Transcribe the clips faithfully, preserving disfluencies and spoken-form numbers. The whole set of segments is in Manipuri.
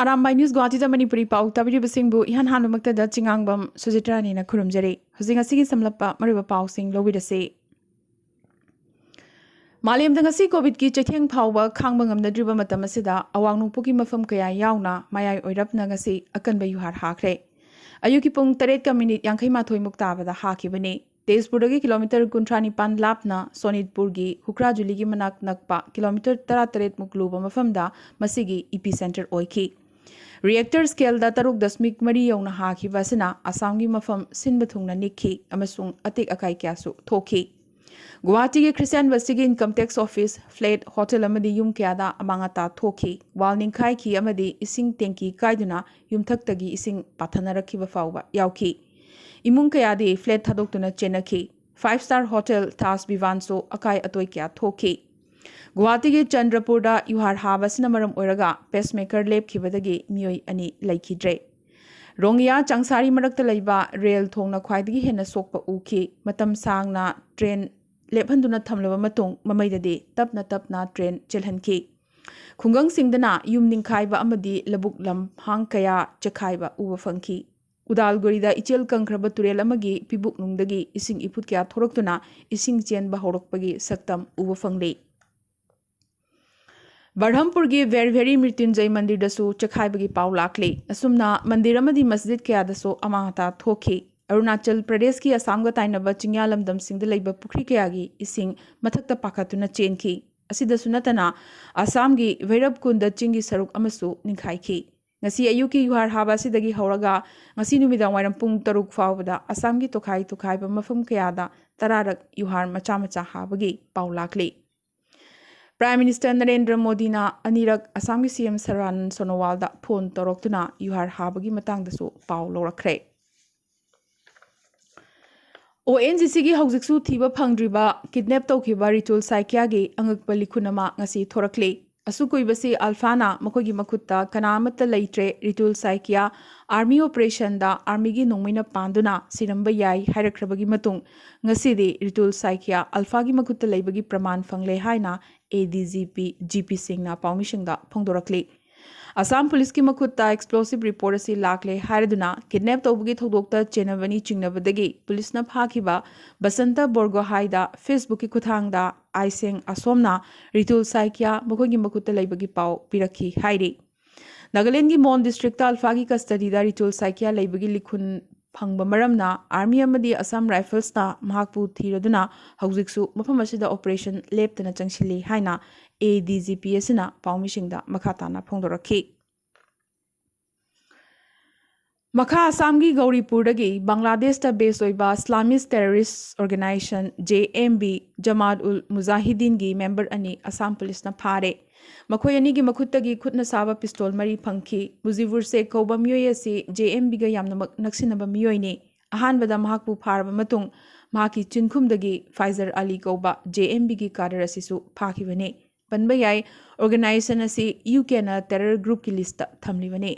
ꯑꯔꯥꯝꯕꯥꯏ ꯅ꯭ꯌꯨꯁ ꯒꯨꯋꯥꯍꯥꯇꯤꯗ ꯃꯅꯤꯄꯨꯔꯤ ꯄꯥꯎ ꯇꯥꯕꯤꯔꯤꯕꯁꯤꯡꯕꯨ ꯏꯍꯥꯟ ꯍꯥꯟꯕꯃꯛꯇꯗ ꯆꯤꯉꯥꯡꯕꯝ ꯁꯨꯖꯤꯇ꯭ꯔꯥꯅꯤꯅ ꯈꯨꯔꯨꯝꯖꯔꯤ꯫ ꯍꯧꯖꯤꯛ ꯉꯁꯤꯒꯤ ꯁꯝꯂꯞꯄ ꯃꯔꯨꯑꯣꯏꯕ ꯄꯥꯎꯁꯤꯡ ꯂꯧꯕꯤꯔꯁꯤ꯫ ꯃꯥꯂꯦꯝꯗ ꯉꯁꯤ ꯀꯣꯚꯤꯗꯀꯤ ꯆꯩꯊꯦꯡ ꯐꯥꯎꯕ ꯈꯥꯡꯕ ꯉꯝꯅꯗ꯭ꯔꯤꯕ ꯃꯇꯝ ꯑꯁꯤꯗ, ꯑꯋꯥꯡ ꯅꯣꯡꯄꯣꯛꯀꯤ ꯃꯐꯝ ꯀꯌꯥ ꯌꯥꯎꯅ ꯃꯌꯥꯏ ꯑꯣꯏꯔꯞꯅ ꯉꯁꯤ ꯑꯀꯟꯕ ꯌꯨꯍꯥꯔ ꯍꯥꯈ꯭ꯔꯦ꯫ ꯑꯌꯨꯛꯀꯤ ꯄꯨꯡ ꯇꯔꯦꯠꯀ ꯃꯤꯅꯤꯠ ꯌꯥꯡꯈꯩ ꯃꯥꯊꯣꯏꯃꯨꯛ ꯇꯥꯕꯗ ꯍꯥꯈꯤꯕꯅꯤ꯫ ꯇꯦꯖꯄꯨꯔꯗꯒꯤ ꯀꯤꯂꯣꯃꯤꯇꯔ ꯀꯨꯟꯊ꯭ꯔꯥ ꯅꯤꯄꯥꯟ ꯂꯥꯞꯅ ꯁꯣꯅꯤꯠꯄꯨꯔꯒꯤ ꯍꯨꯈ꯭ꯔꯥꯖꯨꯂꯤꯒꯤ ꯃꯅꯥꯛ ꯅꯛꯄ ꯀꯤꯂꯣꯃꯤꯇꯔ ꯇꯔꯥꯇꯔꯦꯠꯃꯨꯛ ꯂꯨꯕ ꯃꯐꯝꯗ ꯃꯁꯤꯒꯤ ꯏꯄꯤ ꯁꯦꯟꯇꯔ ꯑꯣꯏꯈꯤ꯫ ꯔꯤꯑꯦꯛꯇꯔ ꯁ꯭ꯀꯦꯜꯗ ꯇꯔꯨꯛ ꯗꯁꯃꯤꯛ ꯃꯔꯤ ꯌꯧꯅ ꯍꯥꯈꯤꯕ ꯑꯁꯤꯅ ꯑꯁꯥꯝꯒꯤ ꯃꯐꯝ ꯁꯤꯟꯕ ꯊꯨꯡꯅ ꯅꯤꯛꯈꯤ ꯑꯃꯁꯨꯡ ꯑꯇꯦꯛ ꯑꯀꯥꯏ ꯀꯌꯥꯁꯨ ꯊꯣꯛꯈꯤ꯫ ꯒꯨꯋꯥꯍꯥꯇꯤꯒꯤ ꯈ꯭ꯔꯤꯁꯇꯤꯌꯥꯟ ꯕꯁꯇꯤꯒꯤ income tax office, flat, hotel ꯑꯃꯗꯤ ꯌꯨꯝ ꯀꯌꯥꯗ ꯑꯃꯥꯡ ꯑꯇꯥ ꯊꯣꯛꯈꯤ꯫ ꯋꯥꯜ ꯅꯤꯡꯈꯥꯏꯈꯤ ꯑꯃꯗꯤ ꯏꯁꯤꯡ ꯇꯦꯡꯀꯤ ꯀꯥꯏꯗꯨꯅ ꯌꯨꯝꯊꯛꯇꯒꯤ ꯏꯁꯤꯡ ꯄꯥꯊꯅꯔꯛꯈꯤꯕ ꯐꯥꯎꯕ ꯌꯥꯎꯈꯤ꯫ ꯏꯃꯨꯡ ꯀꯌꯥꯗꯤ ꯐ꯭ꯂꯦꯠ ꯊꯥꯗꯣꯛꯇꯨꯅ ꯆꯦꯟꯅꯈꯤ꯫ ꯐꯥꯏꯚ ꯁ꯭ꯇꯥꯔ ꯍꯣꯇꯦꯜ ꯇꯥꯖ ꯚꯤꯚꯥꯟꯁꯨ ꯑꯀꯥꯏ ꯑꯇꯣꯏ ꯀꯌꯥ ꯊꯣꯛꯈꯤ꯫ ꯒꯨꯋꯥꯍꯥꯇꯤꯒꯤ ꯆꯟꯗ꯭ꯔꯄꯨꯔꯗ ꯌꯨꯍꯥꯔ ꯍꯥꯕ ꯑꯁꯤꯅ ꯃꯔꯝ ꯑꯣꯏꯔꯒ ꯄꯦꯁꯃꯦꯀꯔ ꯂꯦꯞꯈꯤꯕꯗꯒꯤ ꯃꯤꯑꯣꯏ ꯑꯅꯤ ꯂꯩꯈꯤꯗ꯭ꯔꯦ꯫ ꯔꯣꯡꯒꯤꯌꯥ ꯆꯥꯡꯁꯥꯔꯤ ꯃꯔꯛꯇ ꯂꯩꯕ ꯔꯦꯜ ꯊꯣꯡꯅ ꯈ꯭ꯋꯥꯏꯗꯒꯤ ꯍꯦꯟꯅ ꯁꯣꯛꯄ ꯎꯈꯤ꯫ ꯃꯇꯝ ꯁꯥꯡꯅ ꯇ꯭ꯔꯦꯟ ꯂꯦꯞꯍꯟꯗꯨꯅ ꯊꯝꯂꯕ ꯃꯇꯨꯡ ꯃꯃꯩꯗꯗꯤ ꯇꯞꯅ ꯇꯞꯅ ꯇ꯭ꯔꯦꯟ ꯆꯦꯜꯍꯟꯈꯤ꯫ ꯈꯨꯡꯒꯪꯁꯤꯡꯗꯅ ꯌꯨꯝ ꯅꯤꯡꯈꯥꯏꯕ ꯑꯃꯗꯤ ꯂꯧꯕꯨꯛ ꯂꯝꯍꯥꯡ ꯀꯌꯥ ꯆꯦꯛꯈꯥꯏꯕ ꯎꯕ ꯐꯪꯈꯤ꯫ ꯎꯗꯥꯜꯒꯨꯔꯤꯗ ꯏꯆꯦꯜ ꯀꯪꯈ꯭ꯔꯕ ꯇꯨꯔꯦꯜ ꯑꯃꯒꯤ ꯄꯤꯕꯨꯛꯅꯨꯡꯗꯒꯤ ꯏꯁꯤꯡ ꯏꯐꯨꯠ ꯀꯌꯥ ꯊꯣꯔꯛꯇꯨꯅ ꯏꯁꯤꯡ ꯆꯦꯟꯕ ꯍꯧꯔꯛꯄꯒꯤ ꯁꯛꯇꯝ ꯎꯕ ꯐꯪꯂꯤ꯫ ꯕꯔꯍꯝꯄꯨꯔꯒꯤ ꯚꯦꯔꯚꯦꯔꯤ ꯃ꯭ꯔꯤꯇ꯭ꯌꯨꯟꯖꯌ ꯃꯟꯗꯤꯔꯗꯁꯨ ꯆꯦꯛꯈꯥꯏꯕꯒꯤ ꯄꯥꯎ ꯂꯥꯛꯂꯤ꯫ ꯑꯁꯨꯝꯅ ꯃꯟꯗꯤꯔ ꯑꯃꯗꯤ ꯃꯁꯖꯤꯗ ꯀꯌꯥꯗꯁꯨ ꯑꯃꯥꯡ ꯑꯇꯥ ꯊꯣꯛꯈꯤ꯫ ꯑꯔꯨꯅꯥꯆꯜ ꯄ꯭ꯔꯗꯦꯁꯀꯤ ꯑꯁꯥꯝꯒ ꯇꯥꯏꯅꯕ ꯆꯤꯡꯌꯥ ꯂꯝꯗꯝꯁꯤꯡꯗ ꯂꯩꯕ ꯄꯨꯈ꯭ꯔꯤ ꯀꯌꯥꯒꯤ ꯏꯁꯤꯡ ꯃꯊꯛꯇ ꯄꯥꯈꯠꯇꯨꯅ ꯆꯦꯟꯈꯤ꯫ ꯑꯁꯤꯗꯁꯨ ꯅꯠꯇꯅ ꯑꯁꯥꯝꯒꯤ ꯚꯩꯔꯕ ꯀꯨꯟꯗ ꯆꯤꯡꯒꯤ ꯁꯔꯨꯛ ꯑꯃꯁꯨ ꯅꯤꯡꯈꯥꯏꯈꯤ꯫ ꯉꯁꯤ ꯑꯌꯨꯛꯀꯤ ꯌꯨꯍꯥꯔ ꯍꯥꯕ ꯑꯁꯤꯗꯒꯤ ꯍꯧꯔꯒ ꯉꯁꯤ ꯅꯨꯃꯤꯗꯥꯡ ꯋꯥꯏꯔꯝ ꯄꯨꯡ ꯇꯔꯨꯛ ꯐꯥꯎꯕꯗ ꯑꯁꯥꯝꯒꯤ ꯇꯣꯈꯥꯏ ꯇꯣꯈꯥꯏꯕ ꯃꯐꯝ ꯀꯌꯥꯗ ꯇꯔꯥꯔꯛ ꯌꯨꯍꯥꯔ ꯃꯆꯥ ꯃꯆꯥ ꯍꯥꯕꯒꯤ ꯄꯥꯎ ꯂꯥꯛꯂꯤ꯫ ꯄ꯭ꯔꯥꯏꯝ ꯃꯤꯅꯤꯁꯇꯔ ꯅꯔꯦꯟꯗ꯭ꯔ ꯃꯣꯗꯤꯅ ꯑꯅꯤꯔꯛ ꯑꯁꯥꯝꯒꯤ ꯁꯤ ꯑꯦꯝ ꯁꯔꯕꯥꯅꯟꯗ ꯁꯣꯅꯣꯋꯥꯜꯗ ꯐꯣꯟ ꯇꯧꯔꯛꯇꯨꯅ ꯌꯨꯍꯥꯔ ꯍꯥꯕꯒꯤ ꯃꯇꯥꯡꯗꯁꯨ ꯄꯥꯎ ꯂꯧꯔꯛꯈ꯭ꯔꯦ꯫ ꯑꯣ ꯑꯦꯟ ꯖꯤ ꯁꯤꯒꯤ ꯍꯧꯖꯤꯛꯁꯨ ꯊꯤꯕ ꯐꯪꯗ꯭ꯔꯤꯕ ꯀꯤꯗꯅꯦꯞ ꯇꯧꯈꯤꯕ ꯔꯤꯇꯨꯜ ꯁꯥꯏꯀꯤꯌꯥꯒꯤ ꯑꯉꯛꯄ ꯂꯤꯈꯨꯟ ꯑꯃ ꯉꯁꯤ ꯊꯣꯔꯛꯂꯤ꯫ ꯑꯁꯨꯛ ꯀꯨꯏꯕꯁꯤ ꯑꯜꯐꯥꯅ ꯃꯈꯣꯏꯒꯤ ꯃꯈꯨꯠꯇ ꯀꯅꯥ ꯑꯃꯠꯇ ꯂꯩꯇ꯭ꯔꯦ, ꯔꯤꯇꯨꯜ ꯁꯥꯏꯀꯤꯌꯥ ꯑꯥꯔꯃꯤ ꯑꯣꯄꯔꯦꯁꯟꯗ ꯑꯥꯔꯃꯤꯒꯤ ꯅꯣꯡꯃꯩꯅ ꯄꯥꯟꯗꯨꯅ ꯁꯤꯔꯝꯕ ꯌꯥꯏ ꯍꯥꯏꯔꯛꯈ꯭ꯔꯕꯒꯤ ꯃꯇꯨꯡ, ꯉꯁꯤꯗꯤ ꯔꯤꯇꯨꯜ ꯁꯥꯏꯀꯤꯌꯥ ꯑꯜꯐꯥꯒꯤ ꯃꯈꯨꯠꯇ ꯂꯩꯕꯒꯤ ꯄ꯭ꯔꯃꯥꯟ ꯐꯪꯂꯦ ꯍꯥꯏꯅ ꯑꯦ D G P G P ꯁꯤꯡꯅ ꯄꯥꯎꯃꯤꯁꯤꯡꯗ ꯐꯣꯡꯗꯣꯔꯛꯂꯤ꯫ ꯑꯁꯥꯝ ꯄꯨꯂꯤꯁꯀꯤ ꯃꯈꯨꯠꯇ ꯑꯦꯛꯁꯄ꯭ꯂꯣꯁꯤꯚ ꯔꯤꯄꯣꯔꯠ ꯑꯁꯤ ꯂꯥꯛꯂꯦ ꯍꯥꯏꯔꯗꯨꯅ ꯀꯤꯗꯅꯦꯞ ꯇꯧꯕꯒꯤ ꯊꯧꯗꯣꯛꯇ ꯆꯦꯟꯅꯕꯅꯤ ꯆꯤꯡꯅꯕꯗꯒꯤ ꯄꯨꯂꯤꯁꯅ ꯐꯥꯈꯤꯕ ꯕꯁꯟꯇ ꯕꯣꯔꯒꯣꯍꯥꯏꯗ ꯐꯦꯁꯕꯨꯛꯀꯤ ꯈꯨꯠꯊꯥꯡꯗ ꯑꯥꯏꯁꯦꯡ ꯑꯁꯣꯝꯅ ꯔꯤꯇꯨꯜ ꯁꯥꯏꯀꯤꯌꯥ ꯃꯈꯣꯏꯒꯤ ꯃꯈꯨꯠꯇ ꯂꯩꯕꯒꯤ ꯄꯥꯎ ꯄꯤꯔꯛꯈꯤ ꯍꯥꯏꯔꯤ꯫ ꯅꯥꯒꯥꯂꯦꯟꯗꯒꯤ ꯃꯣꯟ ꯗꯤꯁꯇ꯭ꯔꯤꯛꯇ ꯑꯜꯐꯥꯒꯤ ꯀꯁꯇꯗꯤꯗ ꯔꯤꯇꯨꯜ ꯁꯥꯏꯀꯤꯌꯥ ꯂꯩꯕꯒꯤ ꯂꯤꯈꯨꯟ ꯐꯪꯕ ꯃꯔꯝꯅ ꯑꯥꯔꯃꯤ ꯑꯃꯗꯤ ꯑꯁꯥꯝ ꯔꯥꯏꯐꯜꯁꯅ ꯃꯍꯥꯛꯄꯨ ꯊꯤꯔꯗꯨꯅ ꯍꯧꯖꯤꯛꯁꯨ ꯃꯐꯝ ꯑꯁꯤꯗ ꯑꯣꯄꯔꯦꯁꯟ ꯂꯦꯞꯇꯅ ꯆꯪꯁꯤꯜꯂꯤ ꯍꯥꯏꯅ ꯑꯦ ꯗꯤ ꯖꯤ ꯄꯤ ꯑꯁꯤꯅ ꯄꯥꯎꯃꯤꯁꯤꯡꯗ ꯃꯈꯥ ꯇꯥꯅ ꯐꯣꯡꯗꯣꯔꯛꯈꯤ꯫ ꯃꯈꯥ ꯑꯁꯥꯝꯒꯤ ꯒꯧꯔꯤꯄꯨꯔꯗꯒꯤ ꯕꯪꯒ꯭ꯂꯥꯗꯦꯁꯇ ꯕꯦꯁ ꯑꯣꯏꯕ Islamic terrorist organisation J M B, Jamaat ul ꯃꯨꯖꯥꯍꯤꯗꯤꯟꯒꯤ ꯃꯦꯝꯕꯔ ꯑꯅꯤ ꯑꯁꯥꯝ ꯄꯨꯂꯤꯁꯅ ꯐꯥꯔꯦ꯫ ꯃꯈꯣꯏ ꯑꯅꯤꯒꯤ ꯃꯈꯨꯠꯇꯒꯤ ꯈꯨꯠꯅ ꯁꯥꯕ ꯄꯤꯁꯇꯣꯜ ꯃꯔꯤ ꯐꯪꯈꯤ꯫ ꯃꯨꯖꯤꯕꯨꯔ ꯁꯦꯈ ꯀꯧꯕ ꯃꯤꯑꯣꯏ ꯑꯁꯤ ꯖꯦ ꯑꯦꯝ ꯕꯤꯒ ꯌꯥꯝꯅꯃꯛ ꯅꯛꯁꯤꯟꯅꯕ ꯃꯤꯑꯣꯏꯅꯤ꯫ ꯑꯍꯥꯟꯕꯗ ꯃꯍꯥꯛꯄꯨ ꯐꯥꯔꯕ ꯃꯇꯨꯡ ꯃꯍꯥꯛꯀꯤ ꯆꯤꯟꯈꯨꯝꯗꯒꯤ ꯐꯥꯏꯖꯔ ꯑꯂꯤ ꯀꯧꯕ ꯖꯦ ꯑꯦꯝ ꯕꯤꯒꯤ ꯀꯥꯗꯔ ꯑꯁꯤꯁꯨ ꯐꯥꯈꯤꯕꯅꯤ꯫ ꯄꯟꯕ ꯌꯥꯏ, ꯑꯣꯔꯒꯅꯥꯏꯖꯦꯁꯟ ꯑꯁꯤ ꯌꯨ ꯀꯦꯅ ꯇꯦꯔꯔ ꯒ꯭ꯔꯨꯞꯀꯤ ꯂꯤꯁꯇ ꯊꯝꯂꯤꯕꯅꯤ꯫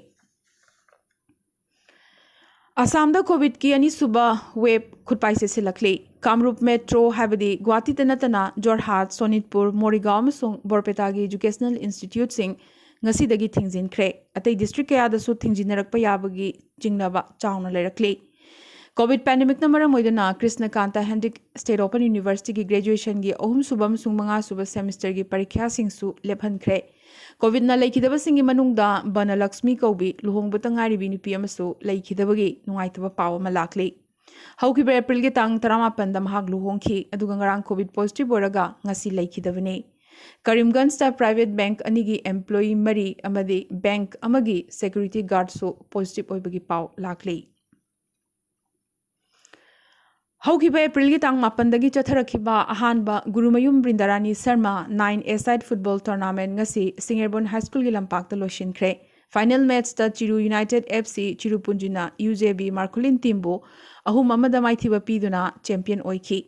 ꯑꯁꯥꯝꯗ ꯀꯣꯚꯤꯗꯀꯤ ꯑꯅꯤꯁꯨꯕ ꯋꯦꯕ ꯈꯨꯠꯄꯥꯏ ꯆꯦꯠꯁꯤꯜꯂꯛꯂꯤ꯫ ꯀꯥꯃꯔꯨꯞ ꯃꯦꯇ꯭ꯔꯣ ꯍꯥꯏꯕꯗꯤ ꯒꯨꯋꯥꯍꯥꯇꯤꯗ ꯅꯠꯇꯅ ꯖꯣꯔꯍꯥꯠ, ꯁꯣꯅꯤꯠꯄꯨꯔ, ꯃꯣꯔꯤꯒꯥꯎ ꯑꯃꯁꯨꯡ ꯕꯣꯔꯄꯦꯇꯥꯒꯤ ꯏꯖꯨꯀꯦꯁꯅꯦꯜ ꯏꯟꯁꯇꯤꯇ꯭ꯌꯨꯠꯁꯤꯡ ꯉꯁꯤꯗꯒꯤ ꯊꯤꯡꯖꯤꯟꯈ꯭ꯔꯦ꯫ ꯑꯇꯩ ꯗꯤꯁꯇ꯭ꯔꯤꯛ ꯀꯌꯥꯗꯁꯨ ꯊꯤꯡꯖꯤꯟꯅꯔꯛꯄ ꯌꯥꯕꯒꯤ ꯆꯤꯡꯅꯕ ꯆꯥꯎꯅ ꯂꯩꯔꯛꯂꯤ꯫ ꯀꯣꯚꯤꯗ ꯄꯦꯟꯗꯦꯃꯤꯛꯅ ꯃꯔꯝ ꯑꯣꯏꯗꯨꯅ ꯀ꯭ꯔꯤꯁꯅꯀꯥꯟꯇ ꯍꯦꯟꯗ꯭ꯔꯤꯛ ꯁ꯭ꯇꯦꯠ ꯑꯣꯄꯟ ꯌꯨꯅꯤꯚꯔꯁꯤꯇꯤꯒꯤ ꯒ꯭ꯔꯦꯖꯨꯑꯦꯁꯟꯒꯤ ꯑꯍꯨꯝꯁꯨꯕ ꯑꯃꯁꯨꯡ ꯃꯉꯥꯁꯨꯕ ꯁꯦꯃꯤꯁꯇꯔꯒꯤ ꯄꯔꯤꯈ꯭ꯌꯥꯁꯤꯡꯁꯨ ꯂꯦꯞꯍꯟꯈ꯭ꯔꯦ꯫ ꯀꯣꯚꯤꯗꯅ ꯂꯩꯈꯤꯗꯕꯁꯤꯡꯒꯤ ꯃꯅꯨꯡꯗ ꯕꯅꯂꯛꯁꯃꯤ ꯀꯧꯕꯤ ꯂꯨꯍꯣꯡꯕꯇ ꯉꯥꯏꯔꯤꯕꯤ ꯅꯨꯄꯤ ꯑꯃꯁꯨ ꯂꯩꯈꯤꯗꯕꯒꯤ ꯅꯨꯡꯉꯥꯏꯇꯕ ꯄꯥꯎ ꯑꯃ ꯂꯥꯛꯂꯤ꯫ ꯍꯧꯈꯤꯕ ꯑꯦꯄ꯭ꯔꯤꯜꯒꯤ ꯇꯥꯡ ꯇꯔꯥꯃꯥꯄꯟꯗ ꯃꯍꯥꯛ ꯂꯨꯍꯣꯡꯈꯤ, ꯑꯗꯨꯒ ꯉꯔꯥꯡ ꯀꯣꯚꯤꯗ ꯄꯣꯖꯤꯇꯤꯚ ꯑꯣꯏꯔꯒ ꯉꯁꯤ ꯂꯩꯈꯤꯗꯕꯅꯤ꯫ ꯀꯔꯤꯝꯒꯟꯖꯇ ꯄ꯭ꯔꯥꯏꯚꯦꯠ ꯕꯦꯡꯛ ꯑꯅꯤꯒꯤ ꯑꯦꯝꯄ꯭ꯂꯣꯌꯤ ꯃꯔꯤ ꯑꯃꯗꯤ ꯕꯦꯡꯛ ꯑꯃꯒꯤ ꯁꯦꯀ꯭ꯌꯨꯔꯤꯇꯤ ꯒꯥꯔꯗꯁꯨ ꯄꯣꯖꯤꯇꯤꯚ ꯑꯣꯏꯕꯒꯤ ꯄꯥꯎ ꯂꯥꯛꯂꯤ꯫ ꯍꯧꯈꯤꯕ ꯑꯦꯄ꯭ꯔꯤꯜꯒꯤ ꯇꯥꯡ ꯃꯥꯄꯟꯗꯒꯤ ꯆꯠꯊꯔꯛꯈꯤꯕ ꯑꯍꯥꯟꯕ Gurumayum Brindarani Sharma nine A side football tournament ꯉꯁꯤ ꯁꯤꯡꯖꯦꯔꯕꯣꯟ ꯍꯥꯏ ꯁ꯭ꯀꯨꯜꯒꯤ ꯂꯝꯄꯥꯛꯇ ꯂꯣꯏꯁꯤꯟꯈ꯭ꯔꯦ꯫ ꯐꯥꯏꯅꯦꯜ ꯃꯦꯠꯆꯇ ꯆꯤꯔꯨ ꯌꯨꯅꯥꯏꯇꯦꯗ ꯑꯦꯐ ꯁꯤ ꯆꯤꯔꯨꯄꯨꯟꯖꯤꯅ ꯌꯨ ꯖꯦ ꯕꯤ ꯃꯥꯔꯈꯨꯂꯤꯟ ꯇꯤꯝꯕꯨ ꯑꯍꯨꯝ ꯑꯃꯗ ꯃꯥꯏꯊꯤꯕ ꯄꯤꯗꯨꯅ ꯆꯦꯝꯄꯤꯌꯟ ꯑꯣꯏꯈꯤ꯫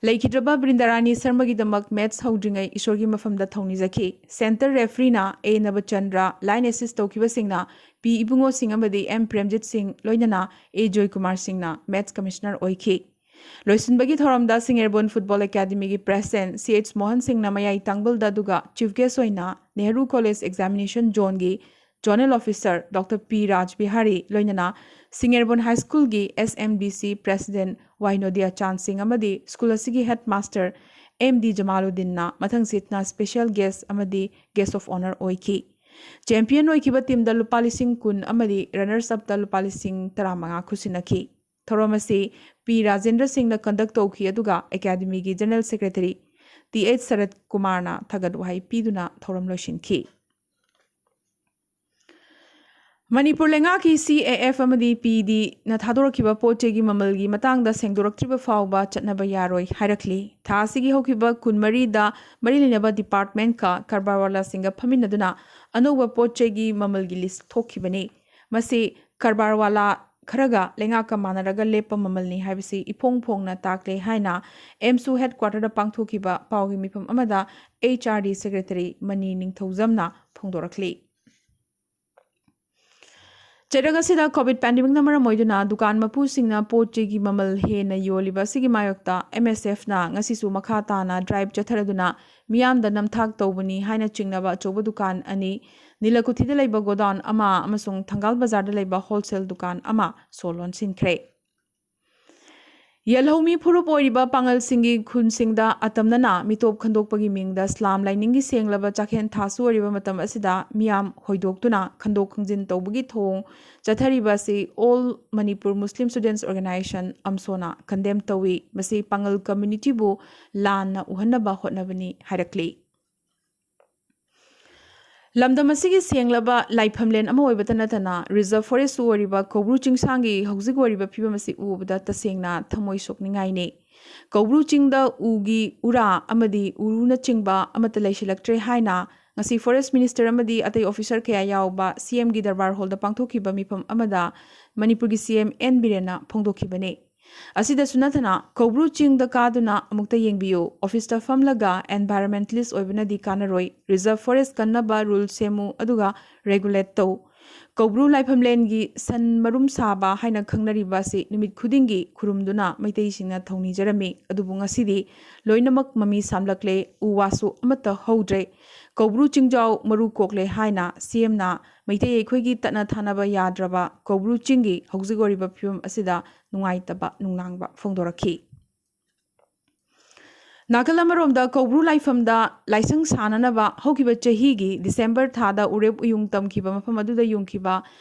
ꯂꯩꯈꯤꯗ꯭ꯔꯕ ꯕ꯭ꯔꯤꯟꯗꯥꯔꯥꯅꯤ ꯁꯔꯃꯒꯤꯗꯃꯛ ꯃꯦꯠꯆ ꯍꯧꯗ꯭ꯔꯤꯉꯩ ꯏꯁꯣꯔꯒꯤ ꯃꯐꯝꯗ ꯊꯧꯅꯤꯖꯈꯤ꯫ ꯁꯦꯟꯇꯔ ꯔꯦꯐ꯭ꯔꯤꯅ ꯑꯦ ꯅꯕꯆꯟꯗ꯭ꯔ, ꯂꯥꯏꯟ ꯑꯦꯁꯤꯁ ꯇꯧꯈꯤꯕꯁꯤꯡꯅ ꯄꯤ ꯏꯕꯨꯡꯉꯣ ꯁꯤꯡ ꯑꯃꯗꯤ ꯑꯦꯝ ꯄ꯭ꯔꯦꯝꯖꯤꯠ ꯁꯤꯡ, ꯂꯣꯏꯅꯅ ꯑꯦ ꯖꯣꯏꯀꯨꯃꯥꯔ ꯁꯤꯡꯅ ꯃꯦꯠꯆ ꯀꯃꯤꯁꯅꯔ ꯑꯣꯏꯈꯤ꯫ ꯂꯣꯏꯁꯤꯟꯕꯒꯤ ꯊꯧꯔꯝꯗ ꯁꯤꯡꯉꯦꯔꯕꯣꯟ ꯐꯨꯠꯕꯣꯜ ꯑꯦꯀꯥꯗꯃꯤꯒꯤ ꯄ꯭ꯔꯦꯁꯤꯗꯦꯟꯠ ꯁꯤ ꯑꯩꯆ ꯃꯣꯍꯟ ꯁꯤꯡꯅ ꯃꯌꯥꯏ ꯇꯥꯡꯕꯜꯗ, ꯑꯗꯨꯒ ꯆꯤꯐ ꯒꯦꯁ ꯑꯣꯏꯅ ꯅꯦꯍꯔꯨ ꯀꯣꯂꯦꯖ ꯑꯦꯛꯖꯥꯃꯤꯅꯦꯁꯟ ꯖꯣꯟꯒꯤ zonal officer doctor P Raj Bihari, ꯂꯣꯏꯅꯅ ꯁꯤꯡꯉꯦꯔꯕꯣꯟ ꯍꯥꯏ ꯁ꯭ꯀꯨꯜꯒꯤ S M B C president Y Nodiya Chan Singh ꯑꯃꯗꯤ ꯁ꯭ꯀꯨꯜ ꯑꯁꯤꯒꯤ ꯍꯦꯗ ꯃꯥꯁꯇꯔ ꯑꯦꯝ ꯗꯤ ꯖꯃꯥꯂꯨꯗꯤꯟꯅ ꯃꯊꯪꯁꯤꯠꯅ ꯁ꯭ꯄꯦꯁꯤꯌꯦꯜ ꯒꯦꯁ ꯑꯃꯗꯤ ꯒꯦꯁ ꯑꯣꯐ ꯑꯣꯅꯔ ꯑꯣꯏꯈꯤ꯫ ꯆꯦꯝꯄꯤꯌꯟ ꯑꯣꯏꯈꯤꯕ ꯇꯤꯝꯗ ꯂꯨꯄꯥ ꯂꯤꯁꯤꯡ ꯀꯨꯟ ꯑꯃꯗꯤ ꯔꯟꯅꯔꯁ ꯑꯞꯇ ꯂꯨꯄꯥ ꯂꯤꯁꯤꯡ ꯇꯔꯥꯃꯉꯥ ꯈꯨꯠꯁꯤꯟꯅꯈꯤ꯫ ꯊꯧꯔꯝ ꯑꯁꯤ ꯄꯤ ꯔꯥꯖꯦꯟꯗ꯭ꯔ ꯁꯤꯡꯅ ꯀꯟꯗꯛ ꯇꯧꯈꯤ, ꯑꯗꯨꯒ ꯑꯦꯀꯥꯗꯃꯤꯒꯤ ꯖꯦꯅꯔꯦꯜ ꯁꯦꯀ꯭ꯔꯦꯇꯔꯤ ꯇꯤ ꯑꯩꯆ ꯁꯔꯠ ꯀꯨꯃꯥꯔꯅ ꯊꯥꯒꯠ ꯋꯥꯍꯩ ꯄꯤꯗꯨꯅ ꯊꯧꯔꯝ ꯂꯣꯏꯁꯤꯟꯈꯤ꯫ ꯃꯅꯤꯄꯨꯔ ꯂꯩꯉꯥꯛꯀꯤ ꯁꯤ ꯑꯦ ꯑꯦꯐ ꯑꯃꯗꯤ ꯄꯤ ꯗꯤꯅ ꯊꯥꯗꯣꯔꯛꯈꯤꯕ ꯄꯣꯠ ꯆꯩꯒꯤ ꯃꯃꯜꯒꯤ ꯃꯇꯥꯡꯗ ꯁꯦꯡꯗꯣꯔꯛꯇ꯭ꯔꯤꯕ ꯐꯥꯎꯕ ꯆꯠꯅꯕ ꯌꯥꯔꯣꯏ ꯍꯥꯏꯔꯛꯂꯤ꯫ ꯊꯥ ꯑꯁꯤꯒꯤ ꯍꯧꯈꯤꯕ ꯀꯨꯟꯃꯔꯤꯗ ꯃꯔꯤ ꯂꯩꯅꯕ ꯗꯤꯄꯥꯔꯠꯃꯦꯟꯠꯀ ꯀꯔꯕꯥꯔꯋꯥꯂꯥꯁꯤꯡꯒ ꯐꯝꯃꯤꯟꯅꯗꯨꯅ ꯑꯅꯧꯕ ꯄꯣꯠ ꯆꯩꯒꯤ ꯃꯃꯜꯒꯤ ꯂꯤꯁ ꯊꯣꯛꯈꯤꯕꯅꯤ꯫ ꯃꯁꯤ ꯀꯔꯕꯥꯔꯋꯥꯂꯥ ꯈꯔꯒ ꯂꯩꯉꯥꯛꯀ ꯃꯥꯟꯅꯔꯒ ꯂꯦꯞꯄ ꯃꯃꯜꯅꯤ ꯍꯥꯏꯕꯁꯤ ꯏꯐꯣꯡ ꯐꯣꯡꯅ ꯇꯥꯛꯂꯦ ꯍꯥꯏꯅ ꯑꯦꯝꯁꯨ ꯍꯦꯗꯀ꯭ꯋꯥꯇꯔꯗ ꯄꯥꯡꯊꯣꯛꯈꯤꯕ ꯄꯥꯎꯒꯤ ꯃꯤꯐꯝ ꯑꯃꯗ ꯑꯩꯆ ꯑꯥꯔ ꯗꯤ ꯁꯦꯀ꯭ꯔꯦꯇꯔꯤ ꯃꯅꯤ ꯅꯤꯡꯊꯧꯖꯝꯅ ꯐꯣꯡꯗꯣꯔꯛꯂꯤ꯫ ꯆꯩꯔꯛ ꯑꯁꯤꯗ ꯀꯣꯚꯤꯗ ꯄꯦꯟꯗꯦꯃꯤꯛꯅ ꯃꯔꯝ ꯑꯣꯏꯗꯨꯅ ꯗꯨꯀꯥꯟ ꯃꯄꯨꯁꯤꯡꯅ ꯄꯣꯠ ꯆꯩꯒꯤ ꯃꯃꯜ ꯍꯦꯟꯅ ꯌꯣꯜꯂꯤꯕ ꯑꯁꯤꯒꯤ ꯃꯥꯌꯣꯛꯇ ꯑꯦꯝ ꯑꯦꯁ ꯑꯦꯐꯅ ꯉꯁꯤꯁꯨ ꯃꯈꯥ ꯇꯥꯅ ꯗ꯭ꯔꯥꯏꯚ ꯆꯠꯊꯔꯗꯨꯅ ꯃꯤꯌꯥꯝꯗ ꯅꯝꯊꯥꯛ ꯇꯧꯕꯅꯤ ꯍꯥꯏꯅ ꯆꯤꯡꯅꯕ ꯑꯆꯧꯕ ꯗꯨꯀꯥꯟ ꯑꯅꯤ, ꯅꯤꯂꯀꯨꯊꯤꯗ ꯂꯩꯕ ꯒꯣꯗꯥꯎꯟ ꯑꯃ ꯑꯃꯁꯨꯡ ꯊꯪꯒꯥꯜ ꯕꯖꯥꯔꯗ ꯂꯩꯕ ꯍꯣꯜꯁꯦꯜ ꯗꯨꯀꯥꯟ ꯑꯃ ꯁꯣ ꯂꯣꯟꯁꯤꯟꯈ꯭ꯔꯦ꯫ ꯌꯦꯜꯍꯧꯃꯤ ꯐꯨꯔꯨꯞ ꯑꯣꯏꯔꯤꯕ ꯄꯥꯉꯜꯁꯤꯡꯒꯤ ꯈꯨꯟꯁꯤꯡꯗ ꯑꯇꯝꯅꯅ ꯃꯤꯇꯣꯞ ꯈꯟꯗꯣꯛꯄꯒꯤ ꯃꯤꯡꯗ ꯁ꯭ꯂꯥꯝ ꯂꯥꯏꯅꯤꯡꯒꯤ ꯁꯦꯡꯂꯕ ꯆꯥꯛꯍꯦꯟ ꯊꯥꯁꯨ ꯑꯣꯏꯔꯤꯕ ꯃꯇꯝ ꯑꯁꯤꯗ ꯃꯤꯌꯥꯝ ꯍꯣꯏꯗꯣꯛꯇꯨꯅ ꯈꯟꯗꯣꯛ ꯈꯪꯖꯤꯟ ꯇꯧꯕꯒꯤ ꯊꯧꯑꯣꯡ ꯆꯠꯊꯔꯤꯕ ꯑꯁꯤ All Manipur Muslim Students Organisation, ꯑꯝꯁꯣꯅ condemn ꯇꯧꯏ꯫ ꯃꯁꯤ ꯄꯥꯉꯜ ꯀꯝꯃ꯭ꯌꯨꯅꯤꯇꯤꯕꯨ ꯂꯥꯟꯅ ꯎꯍꯟꯅꯕ ꯍꯣꯠꯅꯕꯅꯤ ꯍꯥꯏꯔꯛꯂꯤ꯫ ꯂꯝꯗꯝ ꯑꯁꯤꯒꯤ ꯁꯦꯡꯂꯕ ꯂꯥꯏꯐꯝꯂꯦꯟ ꯑꯃ ꯑꯣꯏꯕꯇ ꯅꯠꯇꯅ ꯔꯤꯖꯔꯚ ꯐꯣꯔꯦꯁ꯭ꯠꯁꯨ ꯑꯣꯏꯔꯤꯕ ꯀꯧꯕ꯭ꯔꯨ ꯆꯤꯡꯁꯥꯡꯒꯤ ꯍꯧꯖꯤꯛ ꯑꯣꯏꯔꯤꯕ ꯐꯤꯕꯝ ꯑꯁꯤ ꯎꯕꯗ ꯇꯁꯦꯡꯅ ꯊꯃꯣꯏ ꯁꯣꯛꯅꯤꯡꯉꯥꯏꯅꯤ꯫ ꯀꯧꯕ꯭ꯔꯨ ꯆꯤꯡꯗ ꯎꯒꯤ ꯎꯔꯥ ꯑꯃꯗꯤ ꯎꯔꯨꯅꯆꯤꯡꯕ ꯑꯃꯠꯇ ꯂꯩꯁꯤꯜꯂꯛꯇ꯭ꯔꯦ ꯍꯥꯏꯅ ꯉꯁꯤ ꯐꯣꯔꯦꯁ꯭ꯠ ꯃꯤꯅꯤꯁꯇꯔ ꯑꯃꯗꯤ ꯑꯇꯩ ꯑꯣꯐꯤꯁꯥꯔ ꯀꯌꯥ ꯌꯥꯎꯕ ꯁꯤ ꯑꯦꯝꯒꯤ ꯗꯔꯕꯥꯔ ꯍꯣꯜꯗ ꯄꯥꯡꯊꯣꯛꯈꯤꯕ ꯃꯤꯐꯝ ꯑꯃꯗ ꯃꯅꯤꯄꯨꯔꯒꯤ ꯁꯤ ꯑꯦꯝ ꯑꯦꯟ ꯕꯤꯔꯦꯟꯅ ꯐꯣꯡꯗꯣꯛꯈꯤꯕꯅꯤ꯫ ꯑꯁꯤꯗꯁꯨ ꯅꯠꯇꯅ ꯀꯧꯕ꯭ꯔꯨ ꯆꯤꯡꯗ ꯀꯥꯗꯨꯅ ꯑꯃꯨꯛꯇ ꯌꯦꯡꯕꯤꯌꯨ, ꯑꯣꯐꯤꯁꯇ ꯐꯝꯂꯒ environmentalist ꯑꯣꯏꯕꯅꯗꯤ ꯀꯥꯟꯅꯔꯣꯏ, ꯔꯤꯖꯔꯚ ꯐꯣꯔꯦꯁ꯭ꯠ ꯀꯟꯅꯕ ꯔꯨꯜ ꯁꯦꯝꯃꯨ ꯑꯗꯨꯒ ꯔꯦꯒꯨꯂꯦꯠ ꯇꯧ꯫ ꯀꯧꯕ꯭ꯔꯨ ꯂꯥꯏꯐꯝꯂꯦꯟꯒꯤ ꯁꯟ ꯃꯔꯨꯝ ꯁꯥꯕ ꯍꯥꯏꯅ ꯈꯪꯅꯔꯤꯕ ꯑꯁꯤ ꯅꯨꯃꯤꯠ ꯈꯨꯗꯤꯡꯒꯤ ꯈꯨꯔꯨꯝꯗꯨꯅ ꯃꯩꯇꯩꯁꯤꯡꯅ ꯊꯧꯅꯤꯖꯔꯝꯃꯤ꯫ ꯑꯗꯨꯕꯨ ꯉꯁꯤꯗꯤ ꯂꯣꯏꯅꯃꯛ ꯃꯃꯤ ꯁꯥꯝꯂꯛꯂꯦ, ꯎ ꯋꯥꯁꯨ ꯑꯃꯠꯇ ꯍꯧꯗ꯭ꯔꯦ, ꯀꯧꯕ꯭ꯔꯨ ꯆꯤꯡꯖꯥꯎ ꯃꯔꯨ ꯀꯣꯛꯂꯦ ꯍꯥꯏꯅ ꯁꯤ ꯑꯦꯝꯅ ꯃꯩꯇꯩ ꯑꯩꯈꯣꯏꯒꯤ ꯇꯠꯅ ꯊꯥꯅꯕ ꯌꯥꯗ꯭ꯔꯕ ꯀꯧꯕ꯭ꯔꯨ ꯆꯤꯡꯒꯤ ꯍꯧꯖꯤꯛ ꯑꯣꯏꯔꯤꯕ ꯐꯤꯕꯝ ꯑꯁꯤꯗ ꯅꯨꯡꯉꯥꯏꯇꯕ ꯅꯨꯡꯅꯥꯡꯕ ꯐꯣꯡꯗꯣꯔꯛꯈꯤ꯫ ꯅꯥꯀꯜ ꯑꯃꯔꯣꯝꯗ ꯀꯧꯕ꯭ꯔꯨ ꯂꯥꯏꯐꯝꯗ ꯂꯥꯏꯁꯪ ꯁꯥꯅꯅꯕ ꯍꯧꯈꯤꯕ ꯆꯍꯤꯒꯤ ꯗꯤꯁꯦꯝꯕꯔ ꯊꯥꯗ ꯎꯔꯦꯞ ꯎꯌꯨꯡ ꯇꯝꯈꯤꯕ ꯃꯐꯝ ꯑꯗꯨꯗ ꯌꯨꯡꯈꯤꯕ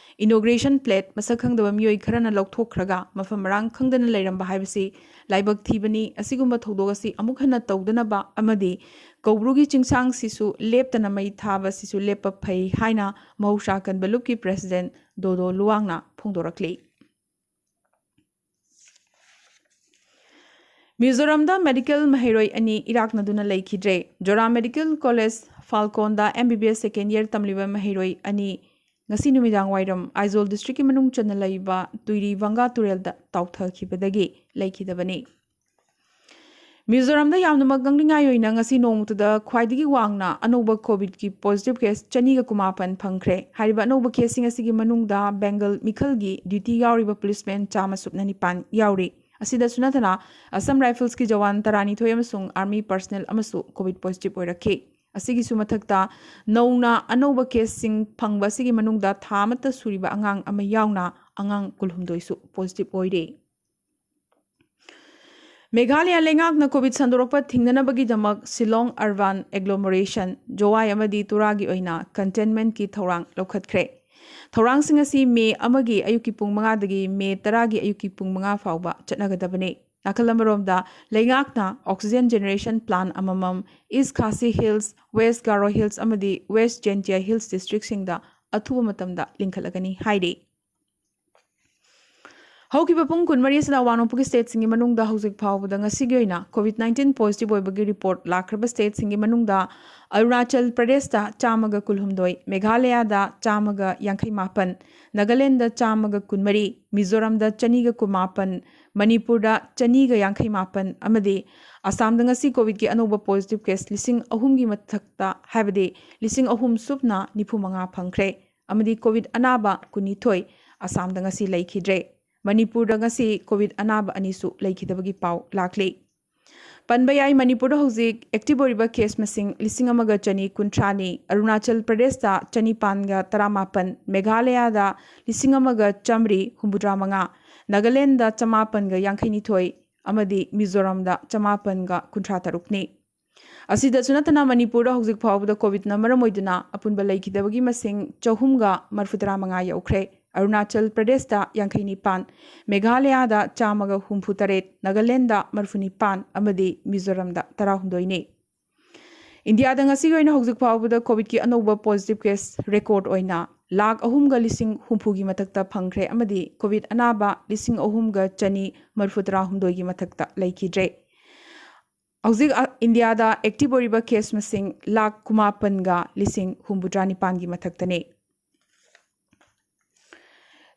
inauguration plate ꯃꯁꯛ ꯈꯪꯗꯕ ꯃꯤꯑꯣꯏ ꯈꯔꯅ ꯂꯧꯊꯣꯛꯈ꯭ꯔꯒ ꯃꯐꯝ ꯃꯔꯥꯡ ꯈꯪꯗꯅ ꯂꯩꯔꯝꯕ ꯍꯥꯏꯕꯁꯤ ꯂꯥꯏꯕꯛ ꯊꯤꯕꯅꯤ꯫ ꯑꯁꯤꯒꯨꯝꯕ ꯊꯧꯗꯣꯛ ꯑꯁꯤ ꯑꯃꯨꯛ ꯍꯟꯅ ꯇꯧꯗꯅꯕ ꯑꯃꯗꯤ ꯀꯧꯕ꯭ꯔꯨꯒꯤ ꯆꯤꯡꯁꯥꯡꯁꯤꯁꯨ ꯂꯦꯞꯇꯅ ꯃꯩ ꯊꯥꯕꯁꯤꯁꯨ ꯂꯦꯞꯄ ꯐꯩ ꯍꯥꯏꯅ ꯃꯍꯧꯁꯥ ꯀꯟꯕ ꯂꯨꯞꯀꯤ president ꯗꯣꯗꯣ ꯂꯨꯋꯥꯡꯅ ꯐꯣꯡꯗꯣꯔꯛꯂꯤ꯫ ꯃꯤꯖꯣꯔꯥꯝꯗ ꯃꯦꯗꯤꯀꯦꯜ ꯃꯍꯩꯔꯣꯏ ꯑꯅꯤ ꯏꯔꯥꯛꯅꯗꯨꯅ ꯂꯩꯈꯤꯗ꯭ꯔꯦ꯫ ꯖꯣꯔꯥ ꯃꯦꯗꯤꯀꯦꯜ ꯀꯣꯂꯦꯖ ꯐꯥꯜꯀꯣꯟꯗ M B B S second year ꯇꯝꯂꯤꯕ ꯃꯍꯩꯔꯣꯏ ꯑꯅꯤ ꯉꯁꯤ ꯅꯨꯃꯤꯗꯥꯡ ꯋꯥꯏꯔꯝ ꯑꯥꯏꯖꯣꯜ districtꯀꯤ ꯃꯅꯨꯡ ꯆꯟꯅ ꯂꯩꯕ ꯇꯨꯏꯔꯤ ꯚꯪꯒꯥ ꯇꯨꯔꯦꯜꯗ ꯇꯥꯎꯊꯈꯤꯕꯗꯒꯤ ꯂꯩꯈꯤꯗꯕꯅꯤ꯫ ꯃꯤꯖꯣꯔꯥꯝꯗ ꯌꯥꯝꯅꯃꯛ ꯉꯛꯅꯤꯡꯉꯥꯏ ꯑꯣꯏꯅ ꯉꯁꯤ ꯅꯣꯡꯃꯇꯗ ꯈ꯭ꯋꯥꯏꯗꯒꯤ ꯋꯥꯡꯅ ꯑꯅꯧꯕ COVIDꯀꯤ positive case ꯆꯅꯤꯒ ꯀꯨꯟꯃꯥꯄꯟ ꯐꯪꯈ꯭ꯔꯦ꯫ ꯍꯥꯏꯔꯤꯕ ꯑꯅꯧꯕ caseꯁꯤꯡ ꯑꯁꯤꯒꯤ ꯃꯅꯨꯡꯗ Bengal ꯃꯤꯈꯜꯒꯤ duty ꯌꯥꯎꯔꯤꯕ policeman ꯆꯥꯝꯃ ꯁꯨꯞꯅ ꯅꯤꯄꯥꯟ ꯌꯥꯎꯔꯤ꯫ ꯑꯁꯤꯗꯁꯨ ꯅꯠꯇꯅ Assam Riflesꯀꯤ ꯖꯋꯥꯟ ꯇꯔꯥꯅꯤꯊꯣꯏ ꯑꯃꯁꯨꯡ army personnel ꯑꯃꯁꯨ COVID positive ꯑꯣꯏꯔꯛꯈꯤ꯫ ꯑꯁꯤꯒꯤꯁꯨ ꯃꯊꯛꯇ ꯅꯧꯅ ꯑꯅꯧꯕ caseꯁꯤꯡ ꯐꯪꯕ ꯑꯁꯤꯒꯤ ꯃꯅꯨꯡꯗ ꯊꯥ ꯑꯃꯠꯇ ꯁꯨꯔꯤꯕ ꯑꯉꯥꯡ ꯑꯃ ꯌꯥꯎꯅ ꯑꯉꯥꯡ ꯀꯨꯟꯍꯨꯝꯗꯣꯏꯁꯨ positive ꯑꯣꯏꯔꯤ꯫ ꯃꯦꯘꯥꯂꯌꯥ ꯂꯩꯉꯥꯛꯅ COVID ꯁꯟꯗꯣꯔꯛꯄ ꯊꯤꯡꯅꯅꯕꯒꯤꯗꯃꯛ Shillong urban agglomeration, Jowai ꯑꯃꯗꯤ ꯇꯨꯔꯥꯒꯤ ꯑꯣꯏꯅ containmentꯀꯤ ꯊꯧꯔꯥꯡ ꯂꯧꯈꯠꯈ꯭ꯔꯦ꯫ ꯊꯧꯔꯥꯡꯁꯤꯡ ꯑꯁꯤ ꯃꯦ ꯑꯃꯒꯤ ꯑꯌꯨꯛꯀꯤ ꯄꯨꯡ ꯃꯉꯥꯗꯒꯤ ꯃꯦ ꯇꯔꯥꯒꯤ ꯑꯌꯨꯛꯀꯤ ꯄꯨꯡ ꯃꯉꯥ ꯐꯥꯎꯕ ꯆꯠꯅꯒꯗꯕꯅꯤ꯫ ꯅꯥꯀꯜ ꯑꯃꯔꯣꯝꯗ, ꯂꯩꯉꯥꯛꯅ oxygen generation plant ꯑꯃꯃꯝ East Khasi Hills, West Garo Hills ꯑꯃꯗꯤ West Jaintia Hills districtꯁꯤꯡꯗ ꯑꯊꯨꯕ ꯃꯇꯝꯗ ꯂꯤꯡꯈꯠꯂꯒꯅꯤ ꯍꯥꯏꯔꯤ꯫ ꯍꯧꯈꯤꯕ ꯄꯨꯡ ꯀꯨꯟꯃꯔꯤ ꯑꯁꯤꯗ ꯑꯋꯥꯡ ꯅꯣꯡꯄꯣꯛꯀꯤ stateꯁꯤꯡꯒꯤ ꯃꯅꯨꯡꯗ ꯍꯧꯖꯤꯛ ꯐꯥꯎꯕꯗ ꯉꯁꯤꯒꯤ ꯑꯣꯏꯅ COVID nineteen positive ꯑꯣꯏꯕꯒꯤ report ꯂꯥꯛꯈ꯭ꯔꯕ stateꯁꯤꯡꯒꯤ ꯃꯅꯨꯡꯗ ꯑꯔꯨꯅꯥꯆꯜ ꯄ꯭ꯔꯗꯦꯁꯇ ꯆꯥꯝꯃꯒ ꯀꯨꯟꯍꯨꯝꯗꯣꯏ, ꯃꯦꯘꯥꯂꯌꯥꯗ ꯆꯥꯝꯃꯒ ꯌꯥꯡꯈꯩ ꯃꯥꯄꯟ, ꯅꯥꯒꯥꯂꯦꯟꯗ ꯆꯥꯝꯃꯒ ꯀꯨꯟꯃꯔꯤ, ꯃꯤꯖꯣꯔꯥꯝꯗ ꯆꯅꯤꯒ ꯀꯨꯟꯃꯥꯄꯟ, ꯃꯅꯤꯄꯨꯔꯗ ꯆꯅꯤꯒ ꯌꯥꯡꯈꯩ ꯃꯥꯄꯟ ꯑꯃꯗꯤ ꯑꯁꯥꯝꯗ ꯉꯁꯤ COVIDꯀꯤ ꯑꯅꯧꯕ positive case ꯂꯤꯁꯤꯡ ꯑꯍꯨꯝꯒꯤ ꯃꯊꯛꯇ, ꯍꯥꯏꯕꯗꯤ ꯂꯤꯁꯤꯡ ꯑꯍꯨꯝ ꯁꯨꯞꯅ ꯅꯤꯐꯨ ꯃꯉꯥ ꯐꯪꯈ꯭ꯔꯦ꯫ ꯑꯃꯗꯤ ꯀꯣꯚꯤꯗ ꯑꯅꯥꯕ ꯀꯨꯟꯅꯤꯊꯣꯏ ꯑꯁꯥꯝꯗ ꯉꯁꯤ ꯂꯩꯈꯤꯗ꯭ꯔꯦ꯫ ꯃꯅꯤꯄꯨꯔꯗ ꯉꯁꯤ ꯀꯣꯚꯤꯗ ꯑꯅꯥꯕ ꯑꯅꯤꯁꯨ ꯂꯩꯈꯤꯗꯕꯒꯤ ꯄꯥꯎ ꯂꯥꯛꯂꯤ꯫ ꯄꯟꯕ ꯌꯥꯏ, ꯃꯅꯤꯄꯨꯔꯗ ꯍꯧꯖꯤꯛ ꯑꯦꯛꯇꯤꯚ ꯑꯣꯏꯔꯤꯕ ꯀꯦꯁ ꯃꯁꯤꯡ ꯂꯤꯁꯤꯡ ꯑꯃꯒ ꯆꯅꯤ ꯀꯨꯟꯊ꯭ꯔꯥꯅꯤ, ꯑꯔꯨꯅꯥꯆꯜ ꯄ꯭ꯔꯗꯦꯁꯇ ꯆꯅꯤꯄꯥꯟꯒ ꯇꯔꯥꯃꯥꯄꯟ, ꯃꯦꯘꯥꯂꯌꯥꯗ ꯂꯤꯁꯤꯡ ꯑꯃꯒ ꯆꯥꯃꯔꯤ ꯍꯨꯝꯐꯨꯇꯔꯥ ꯃꯉꯥ, ꯅꯥꯒꯥꯂꯦꯟꯗ ꯆꯃꯥꯄꯟꯒ ꯌꯥꯡꯈꯩꯅꯤꯊꯣꯏ ꯑꯃꯗꯤ ꯃꯤꯖꯣꯔꯥꯝꯗ ꯆꯃꯥꯄꯟꯒ ꯀꯨꯟꯊ꯭ꯔꯥ ꯇꯔꯨꯛꯅꯤ꯫ ꯑꯁꯤꯗꯁꯨ ꯅꯠꯇꯅ ꯃꯅꯤꯄꯨꯔꯗ ꯍꯧꯖꯤꯛ ꯐꯥꯎꯕꯗ ꯀꯣꯚꯤꯗꯅ ꯃꯔꯝ ꯑꯣꯏꯗꯨꯅ ꯑꯄꯨꯟꯕ ꯂꯩꯈꯤꯗꯕꯒꯤ ꯃꯁꯤꯡ ꯆꯍꯨꯝꯒ ꯃꯔꯤꯐꯨꯇꯔꯥ ꯃꯉꯥ ꯌꯧꯈ꯭ꯔꯦ꯫ ꯑꯔꯨꯅꯥꯆꯜ ꯄ꯭ꯔꯗꯦꯁꯇ ꯌꯥꯡꯈꯩꯅꯤꯄꯥꯟ, ꯃꯦꯘꯥꯂꯌꯥꯗ ꯆꯥꯝꯃꯒ ꯍꯨꯝꯐꯨꯇꯔꯦꯠ, ꯅꯥꯒꯥꯂꯦꯟꯗ ꯃꯔꯤꯐꯨꯅꯤꯄꯥꯟ ꯑꯃꯗꯤ ꯃꯤꯖꯣꯔꯥꯝꯗ ꯇꯔꯥꯍꯨꯝꯗꯣꯏꯅꯤ꯫ ꯏꯟꯗꯤꯌꯥꯗ ꯉꯁꯤꯒꯤ ꯑꯣꯏꯅ ꯍꯧꯖꯤꯛ ꯐꯥꯎꯕꯗ ꯀꯣꯚꯤꯗꯀꯤ ꯑꯅꯧꯕ ꯄꯣꯖꯤꯇꯤꯚ ꯀꯦꯁ ꯔꯦꯀꯣꯔꯗ ꯑꯣꯏꯅ ꯂꯥꯈ ꯑꯍꯨꯝꯒ ꯂꯤꯁꯤꯡ ꯍꯨꯝꯐꯨꯒꯤ ꯃꯊꯛꯇ ꯐꯪꯈ꯭ꯔꯦ ꯑꯃꯗꯤ ꯀꯣꯚꯤꯗ ꯑꯅꯥꯕ ꯂꯤꯁꯤꯡ ꯑꯍꯨꯝꯒ ꯆꯅꯤ ꯃꯔꯤꯐꯨꯇꯔꯥꯍꯨꯝꯗꯣꯏꯒꯤ ꯃꯊꯛꯇ ꯂꯩꯈꯤꯗ꯭ꯔꯦ꯫ ꯍꯧꯖꯤꯛ, ꯑ, ꯏꯟꯗꯤꯌꯥꯗ ꯑꯦꯛꯇꯤꯚ ꯑꯣꯏꯔꯤꯕ ꯀꯦꯁ ꯃꯁꯤꯡ ꯂꯥꯈ ꯀꯨꯟꯃꯥꯄꯟꯒ ꯂꯤꯁꯤꯡ ꯍꯨꯝꯐꯨꯇꯔꯥꯅꯤꯄꯥꯟꯒꯤ ꯃꯊꯛꯇꯅꯤ꯫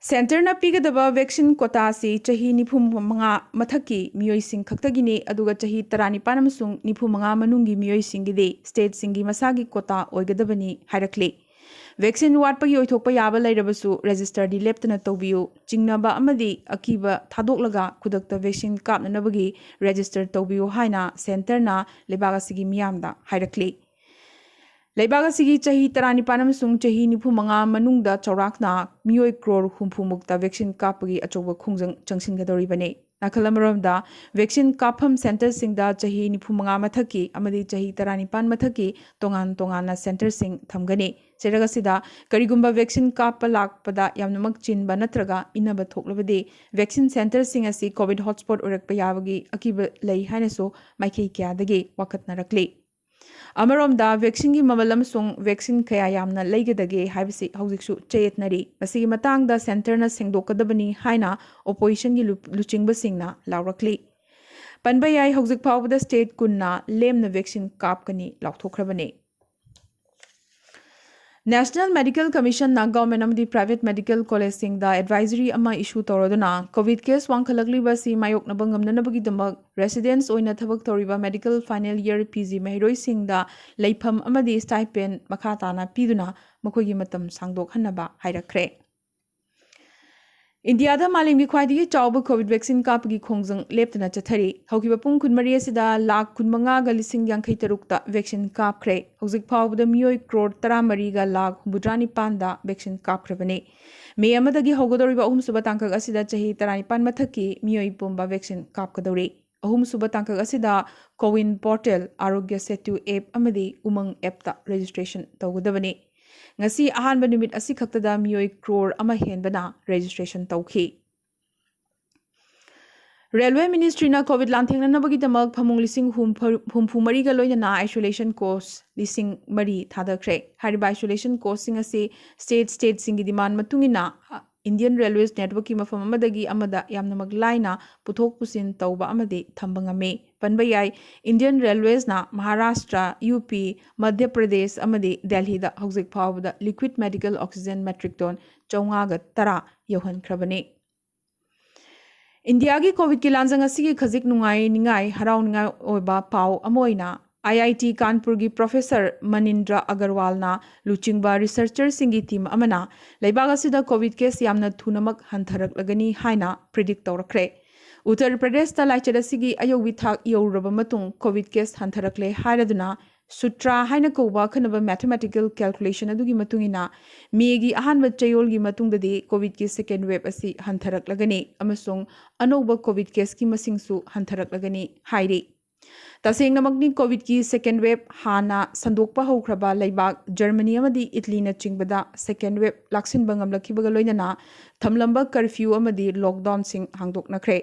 ꯁꯦꯟꯇꯔꯅ ꯄꯤꯒꯗꯕ ꯚꯦꯛꯁꯤꯟ ꯀꯣꯇꯥꯁꯤ ꯆꯍꯤ ꯅꯤꯐꯨ ꯃꯉꯥ ꯃꯊꯛꯀꯤ ꯃꯤꯑꯣꯏꯁꯤꯡ ꯈꯛꯇꯒꯤꯅꯤ, ꯑꯗꯨꯒ ꯆꯍꯤ ꯇꯔꯥꯅꯤꯄꯥꯟ ꯑꯃꯁꯨꯡ ꯅꯤꯐꯨ ꯃꯉꯥ ꯃꯅꯨꯡꯒꯤ ꯃꯤꯑꯣꯏꯁꯤꯡꯒꯤꯗꯤ ꯁ꯭ꯇꯦꯠꯁꯤꯡꯒꯤ ꯃꯁꯥꯒꯤ ꯀꯣꯇꯥ ꯑꯣꯏꯒꯗꯕꯅꯤ ꯍꯥꯏꯔꯛꯂꯤ꯫ ꯚꯦꯛꯁꯤꯟ ꯋꯥꯠꯄꯒꯤ ꯑꯣꯏꯊꯣꯛꯄ ꯌꯥꯕ ꯂꯩꯔꯕꯁꯨ ꯔꯦꯖꯤꯁꯇꯔꯗꯤ ꯂꯦꯞꯇꯅ ꯇꯧꯕꯤꯌꯨ꯫ ꯆꯤꯡꯅꯕ ꯑꯃꯗꯤ ꯑꯀꯤꯕ ꯊꯥꯗꯣꯛꯂꯒ ꯈꯨꯗꯛꯇ ꯚꯦꯛꯁꯤꯟ ꯀꯥꯞꯅꯅꯕꯒꯤ ꯔꯦꯖꯤꯁꯇꯔ ꯇꯧꯕꯤꯌꯨ ꯍꯥꯏꯅ ꯁꯦꯟꯇꯔꯅ ꯂꯩꯕꯥꯛ ꯑꯁꯤꯒꯤ ꯃꯤꯌꯥꯝꯗ ꯍꯥꯏꯔꯛꯂꯤ꯫ ꯂꯩꯕꯥꯛ ꯑꯁꯤꯒꯤ ꯆꯍꯤ ꯇꯔꯥꯅꯤꯄꯥꯟ ꯑꯃꯁꯨꯡ ꯆꯍꯤ ꯅꯤꯐꯨ ꯃꯉꯥ ꯃꯅꯨꯡꯗ ꯆꯥꯎꯔꯥꯛꯅ ꯃꯤꯑꯣꯏ ꯀ꯭ꯔꯣꯔ ꯍꯨꯝꯐꯨ ꯃꯨꯛꯇ ꯚꯦꯛꯁꯤꯟ ꯀꯥꯞꯄꯒꯤ ꯑꯆꯧꯕ ꯈꯣꯡꯖꯪ ꯆꯪꯁꯤꯟꯒꯗꯧꯔꯤꯕꯅꯤ꯫ ꯅꯥꯀꯜ ꯑꯃꯔꯣꯝꯗ, ꯚꯦꯛꯁꯤꯟ ꯀꯥꯞꯐꯝ ꯁꯦꯟꯇꯔꯁꯤꯡꯗ ꯆꯍꯤ ꯅꯤꯐꯨ ꯃꯉꯥ ꯃꯊꯛꯀꯤ ꯑꯃꯗꯤ ꯆꯍꯤ ꯇꯔꯥꯅꯤꯄꯥꯟ ꯃꯊꯛꯀꯤ ꯇꯣꯉꯥꯟ ꯇꯣꯉꯥꯟꯅ ꯁꯦꯟꯇꯔꯁꯤꯡ ꯊꯝꯒꯅꯤ꯫ ꯆꯩꯔꯛ ꯑꯁꯤꯗ ꯀꯔꯤꯒꯨꯝꯕ ꯚꯦꯛꯁꯤꯟ ꯀꯥꯞꯄ ꯂꯥꯛꯄꯗ ꯌꯥꯝꯅꯃꯛ ꯆꯤꯟꯕ ꯅꯠꯇ꯭ꯔꯒ ꯏꯟꯅꯕ ꯊꯣꯛꯂꯕꯗꯤ, ꯚꯦꯛꯁꯤꯟ ꯁꯦꯟꯇꯔꯁꯤꯡ ꯑꯁꯤ ꯀꯣꯚꯤꯗ ꯍꯣꯠꯁ꯭ꯄꯣꯠ ꯑꯣꯏꯔꯛꯄ ꯌꯥꯕꯒꯤ ꯑꯀꯤꯕ ꯂꯩ ꯍꯥꯏꯅꯁꯨ ꯃꯥꯏꯀꯩ ꯀꯌꯥꯗꯒꯤ ꯋꯥꯀꯠꯅꯔꯛꯂꯤ꯫ ꯑꯃꯔꯣꯝꯗ, ꯚꯦꯛꯁꯤꯟꯒꯤ ꯃꯃꯜ ꯑꯃꯁꯨꯡ ꯚꯦꯛꯁꯤꯟ ꯀꯌꯥ ꯌꯥꯝꯅ ꯂꯩꯒꯗꯒꯦ ꯍꯥꯏꯕꯁꯤ ꯍꯧꯖꯤꯛꯁꯨ ꯆꯌꯦꯠꯅꯔꯤ꯫ ꯃꯁꯤꯒꯤ ꯃꯇꯥꯡꯗ ꯁꯦꯟꯇꯔꯅ ꯁꯦꯡꯗꯣꯛꯀꯗꯕꯅꯤ ꯍꯥꯏꯅ ꯑꯣꯄꯣꯖꯤꯁꯟꯒꯤ ꯂꯨ-, ꯂꯨꯆꯤꯡꯕꯁꯤꯡꯅ ꯂꯥꯎꯔꯛꯂꯤ꯫ ꯄꯟꯕ ꯌꯥꯏ, ꯍꯧꯖꯤꯛ ꯐꯥꯎꯕꯗ ꯁ꯭ꯇꯦꯠ ꯀꯨꯟꯅ ꯂꯦꯝꯅ ꯚꯦꯛꯁꯤꯟ ꯀꯥꯞꯀꯅꯤ ꯂꯥꯎꯊꯣꯛꯈ꯭ꯔꯕꯅꯤ꯫ National Medical Commission ꯅ government ꯑꯃꯗꯤ private medical college ꯁꯤꯡꯗ advisory ꯑꯃ issue ꯇꯧꯔꯗꯨꯅ, COVID case ꯋꯥꯡꯈꯠꯂꯛꯂꯤꯕ ꯑꯁꯤ ꯃꯥꯌꯣꯛꯅꯕ ꯉꯝꯅꯅꯕꯒꯤꯗꯃꯛ residents ꯑꯣꯏꯅ ꯊꯕꯛ ꯇꯧꯔꯤꯕ medical final year P G ꯃꯍꯩꯔꯣꯏꯁꯤꯡꯗ ꯂꯩꯐꯝ ꯑꯃꯗꯤ stipend ꯃꯈꯥ ꯇꯥꯅ ꯄꯤꯗꯨꯅ ꯃꯈꯣꯏꯒꯤ ꯃꯇꯝ ꯁꯥꯡꯗꯣꯛꯍꯟꯅꯕ ꯍꯥꯏꯔꯛꯈ꯭ꯔꯦ꯫ ꯏꯟꯗꯤꯌꯥꯗ ꯃꯥꯂꯦꯝꯒꯤ ꯈ꯭ꯋꯥꯏꯗꯒꯤ ꯆꯥꯎꯕ COVID vaccine ꯀꯥꯞꯄꯒꯤ ꯈꯣꯡꯖꯪ ꯂꯦꯞꯇꯅ ꯆꯠꯊꯔꯤ꯫ ꯍꯧꯈꯤꯕ ꯄꯨꯡ ꯀꯨꯟꯃꯔꯤ ꯑꯁꯤꯗ ꯂꯥꯈ ꯀꯨꯟꯃꯉꯥꯒ ꯂꯤꯁꯤꯡ ꯌꯥꯡꯈꯩ ꯇꯔꯨꯛꯇ vaccine ꯀꯥꯞꯈ꯭ꯔꯦ꯫ ꯍꯧꯖꯤꯛ ꯐꯥꯎꯕꯗ ꯃꯤꯑꯣꯏ ꯀ꯭ꯔꯣꯔ ꯇꯔꯥꯃꯔꯤꯒ ꯂꯥꯈ ꯍꯨꯝꯐꯨꯇꯔꯥ ꯅꯤꯄꯥꯟꯗ vaccine ꯀꯥꯞꯈ꯭ꯔꯕꯅꯤ꯫ ꯃꯦ ꯑꯃꯗꯒꯤ ꯍꯧꯒꯗꯧꯔꯤꯕ ꯑꯍꯨꯝꯁꯨꯕ ꯇꯥꯡꯀꯛ ꯑꯁꯤꯗ ꯆꯍꯤ ꯇꯔꯥꯅꯤꯄꯥꯟ ꯃꯊꯛꯀꯤ ꯃꯤꯑꯣꯏ ꯄꯨꯝꯕ vaccine ꯀꯥꯞꯀꯗꯧꯔꯤ꯫ ꯑꯍꯨꯝꯁꯨꯕ ꯇꯥꯡꯀꯛ ꯑꯁꯤꯗ CoWIN portal, Aarogya Setu app ꯑꯃꯗꯤ Umang app ꯇ registration ꯇꯧꯒꯗꯕꯅꯤ꯫ ꯉꯁꯤ ꯑꯍꯥꯟꯕ ꯅꯨꯃꯤꯠ ꯑꯁꯤꯈꯛꯇꯗ ꯃꯤꯑꯣꯏ ꯀ꯭ꯔꯣꯔ ꯑꯃ ꯍꯦꯟꯕꯅ registration ꯇꯧꯈꯤ꯫ Railway Ministry ꯅ COVID ꯂꯥꯟꯊꯦꯡꯅꯅꯕꯒꯤꯗꯃꯛ ꯐꯃꯨꯡ ꯂꯤꯁꯤꯡ ꯍꯨꯝꯐꯨ, ꯍꯨꯝꯐꯨ ꯃꯔꯤꯒ ꯂꯣꯏꯅꯅ isolation coach ꯂꯤꯁꯤꯡ ꯃꯔꯤ ꯊꯥꯗꯈ꯭ꯔꯦ꯫ ꯍꯥꯏꯔꯤꯕ isolation coach ꯁꯤꯡ ꯑꯁꯤ state, state ꯁꯤꯡꯒꯤ demand ꯃꯇꯨꯡ ꯏꯟꯅ, ꯑ, Indian Railways network ꯀꯤ ꯃꯐꯝ ꯑꯃꯗꯒꯤ ꯑꯃꯗ ꯌꯥꯝꯅꯃꯛ ꯂꯥꯏꯅ ꯄꯨꯊꯣꯛ ꯄꯨꯁꯤꯟ ꯇꯧꯕ ꯑꯃꯗꯤ ꯊꯝꯕ ꯉꯝꯃꯤ꯫ ꯄꯟꯕ ꯌꯥꯏ, Indian Railways ꯅ ꯃꯍꯥꯔꯥꯁꯇ꯭ꯔ, ꯌꯨ ꯄꯤ, ꯃꯙ꯭ꯌ ꯄ꯭ꯔꯗꯦꯁ ꯑꯃꯗꯤ ꯗꯦꯜꯍꯤꯗ ꯍꯧꯖꯤꯛ ꯐꯥꯎꯕꯗ liquid medical oxygen metric ton ꯆꯥꯝꯃꯉꯥꯒ ꯇꯔꯥ ꯌꯧꯍꯟꯈ꯭ꯔꯕꯅꯤ꯫ ꯏꯟꯗꯤꯌꯥꯒꯤ COVID ꯀꯤ ꯂꯥꯟꯖꯪ ꯑꯁꯤꯒꯤ ꯈꯖꯤꯛ ꯅꯨꯡꯉꯥꯏꯅꯤꯡꯉꯥꯏ, ꯍꯔꯥꯎꯅꯤꯡꯉꯥꯏ ꯑꯣꯏꯕ ꯄꯥꯎ ꯑꯃ ꯑꯣꯏꯅ, IIT ꯀꯥꯟꯄꯨꯔꯒꯤ professor ꯃꯅꯤꯟꯗ꯭ꯔ ꯑꯒꯔꯋꯥꯜꯅ ꯂꯨꯆꯤꯡꯕ researcher ꯁꯤꯡꯒꯤ team ꯑꯃꯅ ꯂꯩꯕꯥꯛ ꯑꯁꯤꯗ COVID case ꯌꯥꯝꯅ ꯊꯨꯅꯃꯛ ꯍꯟꯊꯔꯛꯂꯒꯅꯤ ꯍꯥꯏꯅ predict ꯇꯧꯔꯛꯈ꯭ꯔꯦ꯫ ꯎꯠꯇꯔ ꯄ꯭ꯔꯗꯦꯁꯇ ꯂꯥꯏꯆꯠ ꯑꯁꯤꯒꯤ ꯑꯌꯧꯕꯤ ꯊꯥꯛ ꯌꯧꯔꯨꯔꯕ ꯃꯇꯨꯡ COVID case ꯍꯟꯊꯔꯛꯂꯦ ꯍꯥꯏꯔꯗꯨꯅ, ꯁꯨꯇ꯭ꯔꯥ ꯍꯥꯏꯅ ꯀꯧꯕ ꯑꯈꯟꯅꯕ mathematical calculation ꯑꯗꯨꯒꯤ ꯃꯇꯨꯡ ꯏꯟꯅ, ꯃꯦꯒꯤ ꯑꯍꯥꯟꯕ ꯆꯌꯣꯜꯒꯤ ꯃꯇꯨꯡꯗꯗꯤ COVID ꯀꯤ second wave ꯑꯁꯤ ꯍꯟꯊꯔꯛꯂꯒꯅꯤ ꯑꯃꯁꯨꯡ ꯑꯅꯧꯕ COVID case ꯀꯤ ꯃꯁꯤꯡꯁꯨ ꯍꯟꯊꯔꯛꯂꯒꯅꯤ ꯍꯥꯏꯔꯤ꯫ ꯇꯁꯦꯡꯅꯃꯛꯅꯤ, COVID ꯀꯤ second wave ꯍꯥꯟꯅ ꯁꯟꯗꯣꯛꯄ ꯍꯧꯈ꯭ꯔꯕ ꯂꯩꯕꯥꯛ ꯖꯔꯃꯅꯤ ꯑꯃꯗꯤ ꯏꯇꯂꯤꯅꯆꯤꯡꯕꯗ second wave ꯂꯥꯛꯁꯤꯟꯕ ꯉꯝꯂꯛꯈꯤꯕꯒ ꯂꯣꯏꯅꯅ ꯊꯝꯂꯝꯕ curfew ꯑꯃꯗꯤ lockdown ꯁꯤꯡ ꯍꯥꯡꯗꯣꯛꯅꯈ꯭ꯔꯦ꯫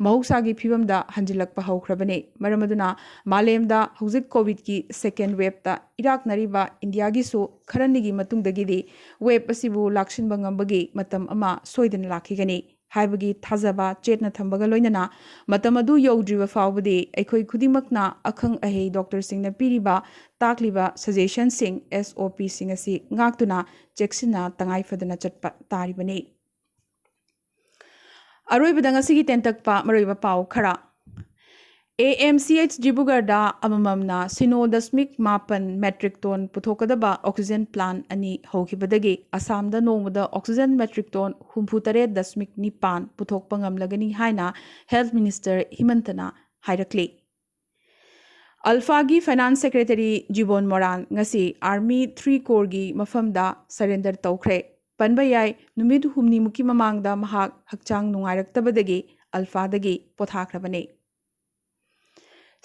ꯃꯍꯧꯁꯥꯒꯤ ꯐꯤꯕꯝꯗ ꯍꯟꯖꯤꯜꯂꯛꯄ ꯍꯧꯈ꯭ꯔꯕꯅꯤ꯫ ꯃꯔꯝ ꯑꯗꯨꯅ ꯃꯥꯂꯦꯝꯗ ꯍꯧꯖꯤꯛ COVID ꯀꯤ second wave ꯇ ꯏꯔꯥꯛꯅꯔꯤꯕ ꯏꯟꯗꯤꯌꯥꯒꯤꯁꯨ ꯈꯔꯅꯤꯒꯤ ꯃꯇꯨꯡꯗꯒꯤꯗꯤ wave ꯑꯁꯤꯕꯨ ꯂꯥꯛꯁꯤꯟꯕ ꯉꯝꯕꯒꯤ ꯃꯇꯝ ꯑꯃ ꯁꯣꯏꯗꯅ ꯂꯥꯛꯈꯤꯒꯅꯤ꯫ ꯍꯥꯏꯕꯒꯤ ꯊꯥꯖꯕ ꯆꯦꯠꯅ ꯊꯝꯕꯒ ꯂꯣꯏꯅꯅ ꯃꯇꯝ ꯑꯗꯨ ꯌꯧꯗ꯭ꯔꯤꯕ ꯐꯥꯎꯕꯗꯤ ꯑꯩꯈꯣꯏ ꯈꯨꯗꯤꯡꯃꯛꯅ ꯑꯈꯪ ꯑꯍꯩ ꯗꯣꯛꯇꯔꯁꯤꯡꯅ ꯄꯤꯔꯤꯕ ꯇꯥꯛꯂꯤꯕ ꯁꯖꯦꯁꯟꯁꯤꯡ, ꯑꯦꯁ ꯑꯣ ꯄꯤꯁꯤꯡ ꯑꯁꯤ ꯉꯥꯛꯇꯨꯅ ꯆꯦꯛꯁꯤꯟꯅ ꯇꯉꯥꯏ ꯐꯗꯅ ꯆꯠꯄ ꯇꯥꯔꯤꯕꯅꯤ꯫ ꯑꯔꯣꯏꯕꯗ ꯉꯁꯤꯒꯤ ꯇꯦꯟꯇꯛꯄ ꯃꯔꯨꯑꯣꯏꯕ ꯄꯥꯎ ꯈꯔ꯫ ꯑꯦ ꯑꯦꯝ ꯁꯤ ꯑꯩꯆ ꯗꯤꯕ꯭ꯔꯨꯒꯔꯗ ꯑꯃꯃꯝꯅ ꯁꯤꯅꯣ ꯗꯁꯃꯤꯛ ꯃꯥꯄꯟ ꯃꯦꯇ꯭ꯔꯤꯛ ꯇꯣꯟ ꯄꯨꯊꯣꯛꯀꯗꯕ ꯑꯣꯛꯁꯤꯖꯦꯟ ꯄ꯭ꯂꯥꯟ ꯑꯅꯤ ꯍꯧꯈꯤꯕꯗꯒꯤ ꯑꯁꯥꯝꯗ ꯅꯣꯡꯃꯗ ꯑꯣꯛꯁꯤꯖꯦꯟ ꯃꯦꯇ꯭ꯔꯤꯛ ꯇꯣꯟ ꯍꯨꯝꯐꯨ ꯇꯔꯦꯠ ꯗꯁꯃꯤꯛ ꯅꯤꯄꯥꯟ ꯄꯨꯊꯣꯛꯄ ꯉꯝꯂꯒꯅꯤ ꯍꯥꯏꯅ ꯍꯦꯜꯊ ꯃꯤꯅꯤꯁꯇꯔ ꯍꯤꯃꯟꯇꯅ ꯍꯥꯏꯔꯛꯂꯤ꯫ ꯑꯜꯐꯥꯒꯤ ꯐꯥꯏꯅꯥꯟꯁ ꯁꯦꯀ꯭ꯔꯦꯇꯔꯤ ꯖꯤꯕꯣꯟ ꯃꯣꯔꯥꯟ ꯉꯁꯤ ꯑꯥꯔꯃꯤ ꯊ꯭ꯔꯤ ꯀꯣꯔꯒꯤ ꯃꯐꯝꯗ ꯁꯔꯦꯟꯗꯔ ꯇꯧꯈ꯭ꯔꯦ꯫ ꯄꯟꯕ ꯌꯥꯏ, ꯅꯨꯃꯤꯠ ꯍꯨꯝꯅꯤꯃꯨꯛꯀꯤ ꯃꯃꯥꯡꯗ ꯃꯍꯥꯛ ꯍꯛꯆꯥꯡ ꯅꯨꯡꯉꯥꯏꯔꯛꯇꯕꯗꯒꯤ ꯑꯜꯐꯥꯗꯒꯤ ꯄꯣꯊꯥꯈ꯭ꯔꯕꯅꯤ꯫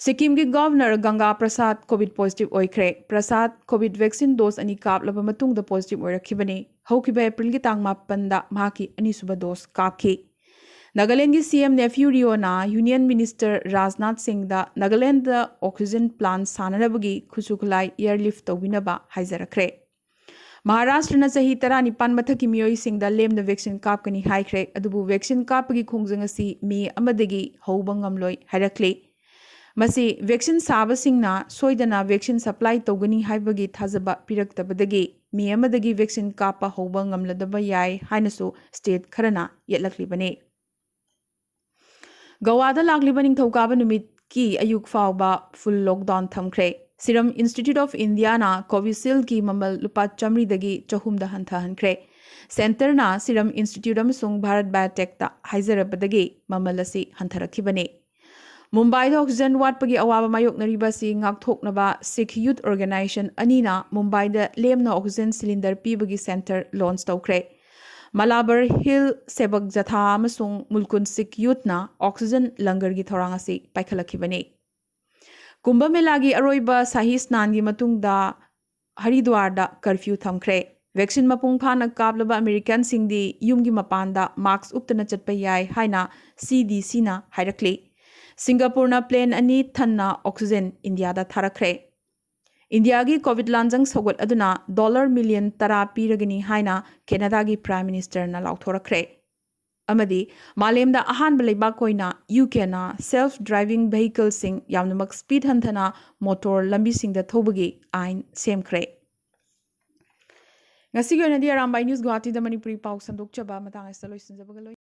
ꯁꯤꯛꯀꯤꯝꯒꯤ ꯒꯚꯔꯅꯔ ꯒꯪꯒꯥ ꯄ꯭ꯔꯁꯥꯗ ꯀꯣꯚꯤꯗ ꯄꯣꯖꯤꯇꯤꯚ ꯑꯣꯏꯈ꯭ꯔꯦ꯫ ꯄ꯭ꯔꯁꯥꯗ ꯀꯣꯚꯤꯗ ꯚꯦꯛꯁꯤꯟ ꯗꯣꯁ ꯑꯅꯤ ꯀꯥꯞꯂꯕ ꯃꯇꯨꯡꯗ ꯄꯣꯖꯤꯇꯤꯚ ꯑꯣꯏꯔꯛꯈꯤꯕꯅꯤ꯫ ꯍꯧꯈꯤꯕ ꯑꯦꯄ꯭ꯔꯤꯜꯒꯤ ꯇꯥꯡ ꯃꯥꯄꯟꯗ ꯃꯍꯥꯛꯀꯤ ꯑꯅꯤꯁꯨꯕ ꯗꯣꯁ ꯀꯥꯞꯈꯤ꯫ ꯅꯥꯒꯥꯂꯦꯟꯗꯒꯤ C M Neiphiu Rio union minister Rajnath ꯁꯤꯡꯗ ꯅꯥꯒꯥꯂꯦꯟꯗ ꯑꯣꯛꯁꯤꯖꯦꯟ ꯄ꯭ꯂꯥꯟ ꯁꯥꯅꯅꯕꯒꯤ ꯈꯨꯠꯁꯨ ꯈꯨꯠꯂꯥꯏ ꯑꯦꯌꯔꯂꯤꯐ ꯇꯧꯕꯤꯅꯕ ꯍꯥꯏꯖꯔꯛꯈ꯭ꯔꯦ꯫ ꯃꯍꯥꯔꯥꯁꯇ꯭ꯔꯅ ꯆꯍꯤ ꯇꯔꯥꯅꯤꯄꯥꯟ ꯃꯊꯛꯀꯤ ꯃꯤꯑꯣꯏꯁꯤꯡꯗ ꯂꯦꯝꯅ ꯚꯦꯛꯁꯤꯟ ꯀꯥꯞꯀꯅꯤ ꯍꯥꯏꯈ꯭ꯔꯦ, ꯑꯗꯨꯕꯨ ꯚꯦꯛꯁꯤꯟ ꯀꯥꯞꯄꯒꯤ ꯈꯣꯡꯖꯪ ꯑꯁꯤ ꯃꯦ ꯑꯃꯗꯒꯤ ꯍꯧꯕ ꯉꯝꯂꯣꯏ ꯍꯥꯏꯔꯛꯂꯤ꯫ ꯃꯁꯤ ꯚꯦꯛꯁꯤꯟ ꯁꯥꯕꯁꯤꯡꯅ ꯁꯣꯏꯗꯅ ꯚꯦꯛꯁꯤꯟ ꯁꯄ꯭ꯂꯥꯏ ꯇꯧꯒꯅꯤ ꯍꯥꯏꯕꯒꯤ ꯊꯥꯖꯕ ꯄꯤꯔꯛꯇꯕꯗꯒꯤ ꯃꯦ ꯑꯃꯗꯒꯤ ꯚꯦꯛꯁꯤꯟ ꯀꯥꯞꯄ ꯍꯧꯕ ꯉꯝꯂꯗꯕ ꯌꯥꯏ ꯍꯥꯏꯅꯁꯨ ꯁ꯭ꯇꯦꯠ ꯈꯔꯅ ꯌꯦꯠꯂꯛꯂꯤꯕꯅꯤ꯫ ꯒꯋꯥꯗ ꯂꯥꯛꯂꯤꯕ ꯅꯤꯡꯊꯧꯀꯥꯕ ꯅꯨꯃꯤꯠꯀꯤ ꯑꯌꯨꯛ ꯐꯥꯎꯕ ꯐꯨꯜ ꯂꯣꯛꯗꯥꯎꯟ ꯊꯝꯈ꯭ꯔꯦ꯫ ꯁꯤꯔꯝ ꯏꯟꯁꯇꯤꯇ꯭ꯌꯨꯠ ꯑꯣꯐ ꯏꯟꯗꯤꯌꯥꯅ ꯀꯣꯚꯤꯁꯤꯜꯒꯤ ꯃꯃꯜ ꯂꯨꯄꯥ ꯆꯥꯃꯔꯤꯗꯒꯤ ꯆꯍꯨꯝꯗ ꯍꯟꯊꯍꯟꯈ꯭ꯔꯦ꯫ ꯁꯦꯟꯇꯔꯅ ꯁꯤꯔꯝ ꯏꯟꯁꯇꯤꯇ꯭ꯌꯨꯠ ꯑꯃꯁꯨꯡ ꯚꯥꯔꯠ ꯕꯥꯏꯑꯣꯇꯦꯛꯇ ꯍꯥꯏꯖꯔꯕꯗꯒꯤ ꯃꯃꯜ ꯑꯁꯤ ꯍꯟꯊꯔꯛꯈꯤꯕꯅꯤ꯫ ꯃꯨꯝꯕꯥꯏꯗ ꯑꯣꯛꯁꯤꯖꯦꯟ ꯋꯥꯠꯄꯒꯤ ꯑꯋꯥꯕ ꯃꯥꯌꯣꯛꯅꯔꯤꯕ ꯑꯁꯤ ꯉꯥꯛꯊꯣꯛꯅꯕ ꯁꯤꯈ ꯌꯨꯊ ꯑꯣꯔꯒꯅꯥꯏꯖꯦꯁꯟ ꯑꯅꯤꯅ ꯃꯨꯝꯕꯥꯏꯗ ꯂꯦꯝꯅ ꯑꯣꯛꯁꯤꯖꯦꯟ ꯁꯤꯂꯤꯟꯗꯔ ꯄꯤꯕꯒꯤ ꯁꯦꯟꯇꯔ ꯂꯣꯟꯆ ꯇꯧꯈ꯭ꯔꯦ꯫ ꯃꯂꯥꯕꯔ ꯍꯤꯜ ꯁꯦꯕꯛ ꯖꯊꯥ ꯑꯃꯁꯨꯡ ꯃꯨꯜꯀꯨꯟ ꯁꯤꯈ ꯌꯨꯊꯅ ꯑꯣꯛꯁꯤꯖꯦꯟ ꯂꯪꯒꯔꯒꯤ ꯊꯧꯔꯥꯡ ꯑꯁꯤ ꯄꯥꯏꯈꯠꯂꯛꯈꯤꯕꯅꯤ꯫ ꯀꯨꯝꯚ ꯃꯦꯂꯥꯒꯤ ꯑꯔꯣꯏꯕ ꯁꯥꯍꯤ ꯁ꯭ꯅꯥꯟꯒꯤ ꯃꯇꯨꯡꯗ ꯍꯔꯤꯗ꯭ꯋꯥꯔꯗ ꯀꯔꯐ꯭ꯌꯨ ꯊꯝꯈ꯭ꯔꯦ꯫ ꯚꯦꯛꯁꯤꯟ ꯃꯄꯨꯡ ꯐꯥꯅ ꯀꯥꯞꯂꯕ ꯑꯃꯦꯔꯤꯀꯟꯁꯤꯡꯗꯤ ꯌꯨꯝꯒꯤ ꯃꯄꯥꯟꯗ ꯃꯥꯛꯁ ꯎꯞꯇꯅ ꯆꯠꯄ ꯌꯥꯏ ꯍꯥꯏꯅ ꯁꯤ ꯗꯤ ꯁꯤꯅ ꯍꯥꯏꯔꯛꯂꯤ꯫ ꯁꯤꯡꯒꯥꯄꯨꯔꯅ ꯄ꯭ꯂꯦꯟ ꯑꯅꯤ ꯊꯟꯅ ꯑꯣꯛꯁꯤꯖꯦꯟ ꯏꯟꯗꯤꯌꯥꯗ ꯊꯥꯔꯛꯈ꯭ꯔꯦ꯫ ꯏꯟꯗꯤꯌꯥꯒꯤ ꯀꯣꯚꯤꯗ ꯂꯥꯟꯖꯪ ꯁꯧꯒꯠ ꯑꯗꯨꯅ ꯗꯣꯂꯔ ꯃꯤꯂꯤꯌꯟ ꯇꯔꯥ ꯄꯤꯔꯒꯅꯤ ꯍꯥꯏꯅ ꯀꯦꯅꯥꯗꯥꯒꯤ ꯄ꯭ꯔꯥꯏꯝ ꯃꯤꯅꯤꯁꯇꯔꯅ ꯂꯥꯎꯊꯣꯔꯛꯈ꯭ꯔꯦ꯫ ꯑꯃꯗꯤ ꯃꯥꯂꯦꯝꯗ ꯑꯍꯥꯟꯕ ꯂꯩꯕꯥꯛ ꯑꯣꯏꯅ ꯌꯨ ꯀꯦꯅ self driving vehicleꯁꯤꯡ, ꯌꯥꯝꯅꯃꯛ speed ꯍꯟꯊꯅ ꯃꯣꯇꯣꯔ ꯂꯝꯕꯤꯁꯤꯡꯗ ꯊꯧꯕꯒꯤ ꯑꯥꯏꯟ ꯁꯦꯝꯈ꯭ꯔꯦ꯫ ꯉꯁꯤꯒꯤ ꯑꯣꯏꯅꯗꯤ ꯑꯔꯥꯝꯕꯥꯏ ꯅ꯭ꯌꯨꯁ ꯒꯨꯋꯥꯍꯥꯇꯤꯗ ꯃꯅꯤꯄꯨꯔꯤ ꯄꯥꯎ ꯁꯟꯗꯣꯛꯆꯕ ꯃꯇꯥꯡ ꯑꯁꯤꯗ ꯂꯣꯏꯁꯤꯟꯖꯕꯒ ꯂꯣꯏꯅꯅ